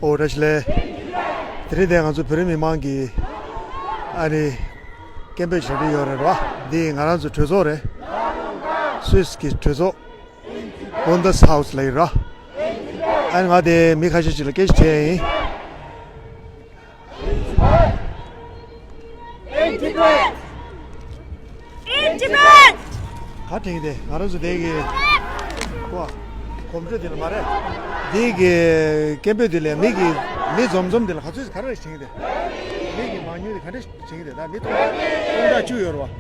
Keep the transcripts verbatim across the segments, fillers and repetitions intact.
ཨོ་བཀྲ་ཤིས་བདེ་ལེགས། དེ་རིང་འདིར་ང་ཚོ་བོད་རིགས་མི་མང་གི་ཨ་ནི་སྐད་འབོད་བྱེད་ཀྱི་ཡོད་རེད་བ། འདི་ང་རང་ཚོ་གྲོས་ཚོགས་རེད། སུད་སི་གི་གྲོས་ཚོགས། Bundeshaus ལབ་ཡོད་རེད། ཨ་ནི་ང་དེ་མི་ཁ་ཤས་ཅིག་ལ་སྐད་ཆ་དྲིས་ཡིན། In Tibet! ག་དྲན་གྱི་དེ་ང་རང་ཚོ་དེ་གི་ཀོ་གོམ་བགྲོད་དེ་ལ་མ་རེད། དེ་གི་སྐད་འབོད་དེ་ལ་མི་གི་མི་འཛོམས་འཛོམས་དེ་ལ་ག་ཚོད་ག་རེ་དྲན་གྱི་དེ། མི་གི་མང་ཉུང་དེ་ག་འདྲ་དྲན་གྱི་དེ། ད་མི་སྟོང་སྟོང་ཕྲག་བཅུ་ཡོད་རེད་བ།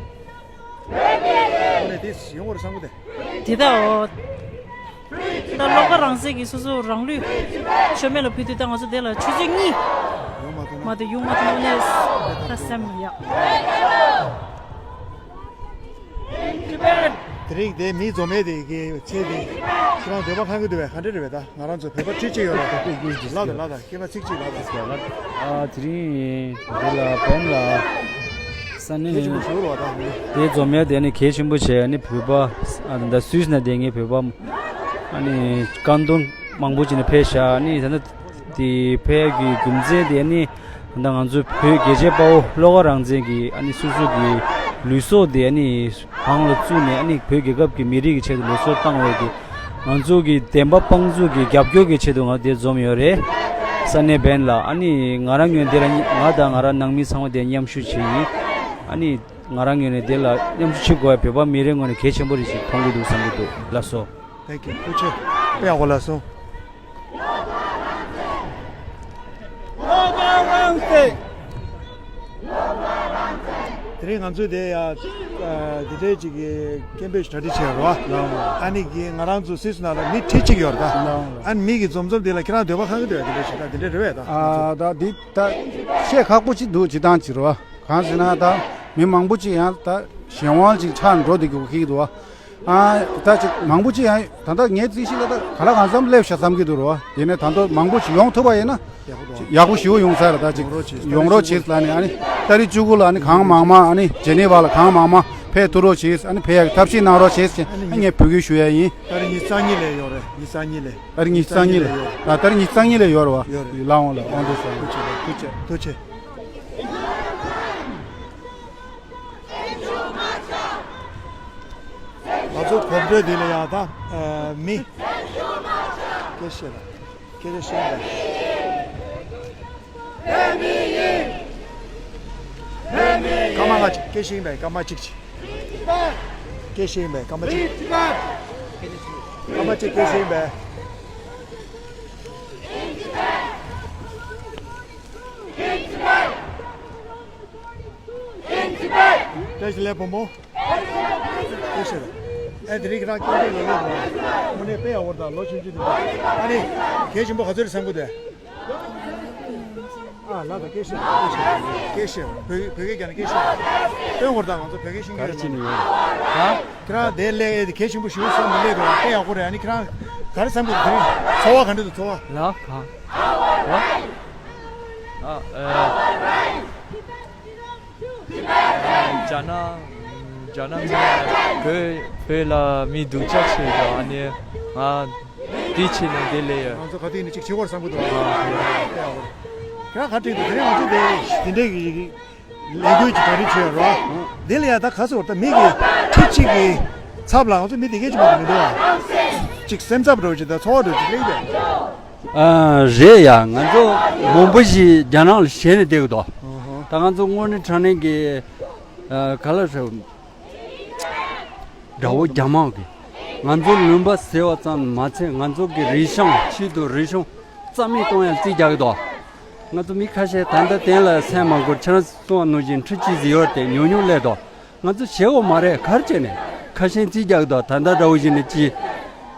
ཨ་ནི་དེ་ཡོང་བར་བསམ་གི་དེ། དེ་ད་འོ། ད་བློ་དགའ་རང་བཙན་གྱི་སོ་སོ་རང་ལུས་མཆོད་མེ་ལ་ཕུལ་དུས་ད་ང་ཚོ་དེ་ལ་ཆུ་ཚོད་གཉིས་ཡོང་མ་ཐུབ་ན། མ་དེ་ཡོང་མ་ཐུབ་ན་ནས་ད་སེམས་ཡག་དེ་རིང་དེ་མི་འཛོམས་མེད་དེ་གི་ཚེ་དེ་ཁྱེད་རང་འདོད་པ་ཁེངས་ཀྱི་འདུག་བས། ག་འདྲ་རེད་བས། ད་ང་རང་ཚོ་བོད་པ་ཁྲི་གཅིག་ཡོད་རེད། ལགས་དང་ལགས་དང་། སྐྱེས་པ་ཚིག་གཅིག་ལགས་དང་། ཨ་དེ་རིང་འདི་ལ་བན་ལ་ས་གནས་གལ་ཆེན་པོ་ཞིག་རེད་བ། ད་དེ་འཛོམས་ཡ་དེ་ནི་གལ་ཆེན་པོ་བྱས། ཨ་ནི་བོད་པ་ཨ་ད་སུད་སི་ནང་བསྡད་མཁན་བོད་པ་ཨ་ནི་ཀན་ཏོན་མང་པོ་ཅིག་ནས་ཕེབས་ཤག་ཨ་ནི་ད་ནི་དེ་ཕེབས་ཡ་གི་རྒྱུ་མཚན་དེ་ཨ་ནི་ད་ང་ཚོའི་བོད་རྒྱལ་གཅེས་དཔའ་བོ་བློ་དགའ་རང་བཙན་གྱིས་ཨ་ནི་སོ་སོ་གི་ལུས་སྲོག་དེ་ཨ་ནི་དབང་ལ་བཙུགས་ནས་ཨ་ནི་བོད་རྒྱལ་ཁབ་ཀྱི་མི་རིགས་ཀྱི་ཆེད་དུ་ལུས་སྲོག་བཏང་བའི་གི་ང་ཚོ་གི་བདེན་པ་དཔང་འཛུགས་ཀྱི་རྒྱབ་སྐྱོར་གྱི་ཆེད་དུ་ང་འདིར་འཛོམས་ཡོད་རེད། ས་གནས་བན་ལ་ཨ་ནི་ང་རང་ངོས་འདི་ལ་ང་དང་ང་རང་ནང་མི་ཚང་མ་དེ་མཉམ་ཞུགས་བྱས་ཡིན། ཨ་ནི་ང་རང་ངོས་ནས་དེ་ལ་མཉམ་ཞུགས་བྱེད་དགོས་པ་བོད་པ་མི་རེ་ངོས་ནས་གལ་ཆེན་པོ་རེད་ཅེས་མཐོང་གི་འདུག་བསམ་གི་འདུག་ལགས་སོ། Thank you. ཐུགས་རྗེ་ཆེ། དཔེ་ཡག་པོ་ལགས་སོ། དེ་རིང་ང་ཚོས་དེ་ཡ་ཨ་དེ་འདྲའི་ཅིག་གི་སྐད་འབོད་ཞིག་གྲ་སྒྲིག་བྱས་རོ། ལགས་ལགས། ཨ་ནི་གི་ང་རང་ཚོ་སུད་སི་ནང་ལ་མི་ཁྲི་གཅིག་ཡོད་རེད་ད། ལགས་ལགས། ཨ་ནི་མི་གི་འཛོམས་འཛོམས་དེ་ལ་ཁྱེད་རང་འདོད་པ་ཁེངས་ཀྱི་འདུག་བས། དེ་འདྲ་ཞིག་ད་དེ་འདྲ་རེད་བས་ད། ཨ་ད་འདི་ད་བཤད་ཁག་པོ་ཅིག་འདུག་སྤྱིར་བཏང་ཅིག་རོ། གང་ཟེར་ན་ད་མི་མང་པོ་ཅིག་ཡང་ད་གཞན་དབང་ཅིག་ཆགས་འགྲོ་བསྡད་དགོས་ཀྱི་འདུག་བ། ཨ་ད་ཅིག་མང་པོ་ཅིག་ཡང་ད་ལྟ་ངའི་རྩིས་གཞི་ལ་ད་ག་ལ་གང་འཚམ་སླེབས་ཤག་བསམ་གྱི་འདུག་རོ། ཡིན་ནའི་ད་དུང་མང་པོ་ཞིག་ཡོང་ཐུབ་པ་ཡིན་ན་ཡག་པོ་འདུག་ཡག་པོ་ཞེ་པོ་ཡོང་ས་རེད། ད་ཅིག་ཡོང་རོགས་ཡོང་རོགས་བྱེད་ལ་ནི། ཨ་ནི་ཏ་རིག་བཅུ་དགུ་ལ་ནི་གང་མང་མང་ཨ་ནི་ཇེ་ནི་ཝ་ལ་གང་མང་མང་ཕེབས་ཐུབ་རོགས་བྱེད། ཨ་ནི་ཕེབས་ཡག་གི་ཐབས་ཤེས་གནང་རོགས་བྱེད་ཟེར་ཨ་ནི་ངས་འབོད་སྐུལ་ཞུ་ཡ་ཡིན། ཏ་རིག་ཉི་ཤུ་རྩ་གཉིས་ལ་ཡོད་རེད། ཉི་ཤུ་རྩ་གཉིས་ལ། ཏ་རིག་ཉི་ཤུ་རྩ་གཉིས་ལ་ཡོད། ཨ་ཏ་རིག་ཉི་ཤུ་རྩ་གཉིས་ལ་ཡོད་རེད་བ། ཡོད་རེད། ལགས་འོང་ལགས་འོང་། ཐུགས་རྗེ་ཆེ། ཐུགས་རྗེ་ཆེ། ཐུགས་རྗེ་ཆེ། ང་ཚོ་གོམ་བགྲོད་འདི་ལ་ཡང་ད་ཨ་མི་སྐད་བཤད་ལ་སྐད་ཆ་བཤད་པ། སྐར་མ་ལྔ་ཅིག་སྐད་བཤད་པ། སྐར་མ་གཅིག་ཅིག་སྐད་བཤད་པ། སྐར་མ་གཅིག་སྐར་མ་གཅིག་སྐད་བཤད་པ། བཀྲ་ཤིས་བདེ་ལེགས་བུ་མོ། བཀྲ་ཤིས་བདེ་ལེགས། ཨེ་དེ་རིང་ཁྱེད་རང་སྐད་འབོད་ལ་སླེབས་པ་དངོས་གནས་དཔེ་ཡག་པོ་རེད། ད་ལོ་ཆུང་ཆུང་དེ་འདྲ། ཨ་ནི་གལ་ཆེན་པོ་ག་ཚོད་རེད་བསམ་གི་འདུག་ཨ་ལགས་ད་སྐད་བཤད། སྐད་བཤད། བོད་བོད་སྐད་རྒྱག་ན་སྐད་བཤད། སྟོན་དགོས་རེད། ད་ང་ཚོ་བོད་སྐད་ཤེས་མཁན་ག་རེ་བྱེད་ནི་ཡོད་རེད། ད་ཁྱེད་རང་དེ་སླེབས་ཨེ་དེ་གལ་ཆེན་པོ་ཞིག་བསམ་ནས་སླེབས་འདུག་དཔེ་ཡག་པོ་རེད། ཨ་ནི་ཁྱེད་རང་ག་རེ་བསམ་གི་འདུག་དེ་རིང་ཚོར་བ་ག་འདྲ་འདུག་ཚོར་བ། ལགས་གང་། ཨ་ཨ། རྒྱ་ནག་རྒྱ་ནག་མི་བོད་བོད་ལ་མི་སྡུག་ཅག་བྱེད་ཀྱང་ཨ་ནི་ང་འདི་བྱས་ནས་འདི་ལས་ཡོད། ང་ཚོ་ག་དུས་ནས་ཅིག་བྱེད་དགོས་བསམ་གྱི་འདུག་ཨ་ཁྱེད་རང་ག་དྲན་འདུག་དེ་རིང་ང་ཚོ་འདི་འདི་འདྲའི་གི་ལས་འགུལ་གྱི་གྲ་སྒྲིག་བྱས་ཡོད་རེད་བ། འདི་ལ་ཡ་ད་ག་ཚོད་ད་མི་གི་ཁྲི་གཅིག་གི་ཚབ་ལ་ང་ཚོ་མི་དེ་གས་ཅིག་མ་གཏོགས་མི་འདུག་བ། ཅིག་སེམས་འཚབ་འདྲ་བོ་ཅིག་དང་ཚོར་བ་འདྲ་བོ་ཅིག་སླེབས་ཡོད། ཨ་རེད་ཡ། ང་ཚོ་མང་པོ་ཞིག་རྒྱ་ནག་ལ་ཞེད་ནས་བསྡད་ཀྱི་འདུག་ད་ང་ཚོ་དངོས་གནས་དྲང་གནས་ཀྱི་ཨ་ག་ལ་ཟེར། དགྲ་བོ་རྒྱ་དམག་གིས་ང་ཚོ་ལུང་པ་ཟེར་བ་ཙམ་མ་ཚད་ང་ཚོ་གི་རིག་གཞུང་ཆེད་དུ་རིག་གཞུང་རྩ་མེད་གཏོང་ཡ་རྩིས་རྒྱག་གི་འདུག་ང་ཚོ་མི་ཁ་ཤས་ད་ལྟ་གཏན་ལ་སེམས་མ་འཁོར། ཁྱེད་རང་གསུངས་པ་ནང་བཞིན་ཁྲི་གཅིག་ཟིན་ཡོད་དེ་ཉུང་ཉུང་སླེབས་འདུག་ང་ཚོ་བྱེད་དགོས་མ་རེད། ག་རེ་བྱས་ནས་ཁ་ཞེན་རྩིས་རྒྱག་གི་འདུག་ད་ལྟ་འདྲ་བོ་ཞིག་ནས་ཅི་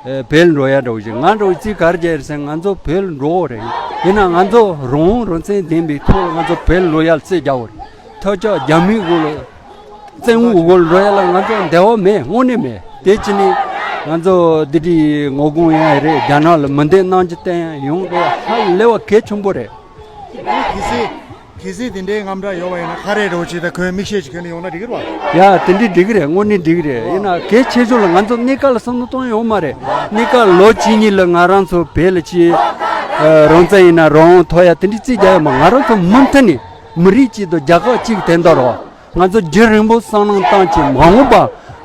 ཨེ་བོད་ལ་འགྲོ་ཡ་འདྲ་བོ་ཞིག་ང་འདྲ་བོ་རྩིས་ག་རེ་རྒྱག་རེད་ཟེར། ང་ཚོ་བོད་ལ་འགྲོ་དགོས་རེད། ཡིན་ན་ང་ཚོ་རང་དབང་རང་བཙན་ལྡན་པའི་ཐོག་ལ་ང་ཚོ་བོད་ལ་འགྲོ་ཡ་ལ་རྩིས་རྒྱག་དགོས་རེད། ཐབས་ཆག་རྒྱ་མིའི་འོག་ལ་བཙན་དབང་འོག་ལ་འགྲོ་ཡ་ལ་ང་ཚོ་འདོད་པ་མེད། དངོས་གནས་མེད། དེ་ཅི་ནི་ང་ཚོ་འདི་འདྲའི་ངོ་རྒོལ་ཡང་རེད། རྒྱ་ནག་ལ་མི་འདོད་གནང་རྒྱུ་བསྟན་ཡོང་འགྲོ་ཧ་ལས་པ་གལ་ཆེན་པོ་རེད། གལ་སྲིད་གལ་སྲིད་དེ་འདྲའི་དངངས་སྐྲག་ཡོད་པ་ཡིན་ན་ག་རེ་འདྲ་བོ་ཅིག་ད་ཁོའི་མིག་ཤེལ་ཅིག་གྱོན་ནས་ཡོང་ན་འགྲིག་གི་རེད་བ། ཡ་དེ་འདྲའི་འགྲིག་གི་རེད། དངོས་གནས་འགྲིག་གི་རེད། ཡིན་ན་གལ་ཆེ་ཤོས་ལ་ང་ཚོ་གནས་སྐབས་ལ་བསམ་བློ་གཏོང་ཡོང་མ་རེད། གནས་སྐབས་ལོ་གཅིག་གཉིས་ལ་ང་རང་ཚོ་བོད་ལ་ཅིག་ཨ། རང་བཙན་ཡིན་ན་རང་དབང་ཐོབ་ཡ་དེ་འདྲའི་རྩིས་རྒྱག་ཡ་མ། ང་རང་ཚོ་མུ་མཐུད་ནས་མི་རིགས་གཅིག་དང་རྒྱལ་ཁབ་གཅིག་དེ་འདྲ་རོ། ང་ཚོ་རྒྱུན་རིང་པོ་བསམ་བློ་བཏང་བྱས་མ་འོངས་པ་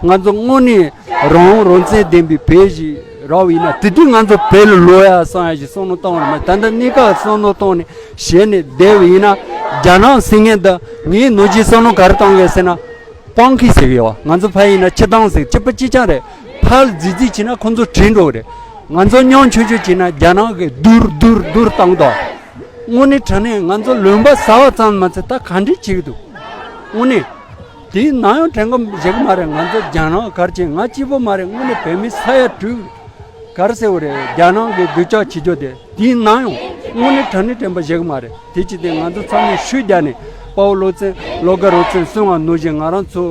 ང་ཚོ་དངོས་གནས་རང་དབང་རང་བཙན་ལྡན་པའི་བོད་ཞིག་རག་པ་ཡིན་ན། དེ་དུས་ང་ཚོ་བོད་ལ་ལོག་ཡ་བསམ་ཡ་ཞིག་བསམ་བློ་བཏང་བ་རེད་མ། ད་ལྟ་གནས་སྐབས་བསམ་བློ་བཏང་ནས་ཞེད་ནས་བསྡད་པ་ཡིན་ན། རྒྱ་ནག་ཟེར་མཁན་འདི་ངའི་ནང་བཞིན་བསམ་བློ་ག་རེ་བཏང་གི་ཟེར་ན། སྤང་ཁི་ཟེར་གི་ཡོད་བ། ང་ཚོ་ཕ་ཡིན་ན་ཆི་ཏང་ཟེར། ཆི་པ་ཅི་ཅང་རེད། ཕར་རྫིག་རྫིག་བྱས་ན་ཁོ་ཚོ་བྲོས་འགྲོ་གི་རེད། ང་ཚོ་ཉམ་ཆུང་ཆུང་བྱས་ན་རྒྱ་ནག་གིས་སྡུར་སྡུར་སྡུར་བཏང་དོ། དངོས་གནས་དྲང་གནས་ང་ཚོ་ལུང་པ་ཟ་བ་ཙམ་མ་ཚད་ད་ག་འདྲ་བྱེད་ཀྱི་འདུག། དངོས་གནས། དེའི་ནང་ཡང་དྲན་གི་བཞེས་གི་མ་རེད། ང་ཚོ་རྒྱ་ནག་གར་ཅིག་ང་གཅིག་པོ་མ་རེད། དངོས་གནས་བོད་མི་ས་ཡ་དྲུག་ག་རེ་ཟེར་བ་རེད། རྒྱ་ནག་གི་སྡུག་ཅག་བྱེད་རྒྱུ་དེ། དེའི་ནང་ཡང་དངོས་གནས་དྲང་གནས་དྲན་པ་བཞེས་གི་མ་རེད། དེ་ཅི་སྟེ་ང་ཚོ་ཚང་མས་ཤུགས་རྒྱག་ནས་དཔའ་བོ་བློ་བཙན་བློ་དགའ་རོགས་ཚོས་གསུངས་པ་ནང་བཞིན་ང་རང་ཚོ་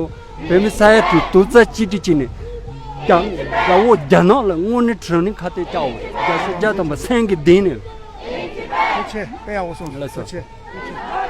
བོད་མི་ས་ཡ་དྲུག་རྡོག་རྩ་གཅིག་སྒྲིལ་བྱས་ནས་རྒྱ་དགྲ་བོ་རྒྱ་ནག་ལ་དངོས་གནས་དྲང་གནས་ཁ་གཏད་བཅག་དགོས་རེད། རྒྱལ་སྲིད་བརྒྱ་ཐམ་པ་སེང་གེ་གདན་ནས། ཐུགས་རྗེ་ཆེ། དཔེ་ཡག་པོ་གསུངས་སོང་། ལགས་སོ། ཐུགས་རྗེ་ཆེ།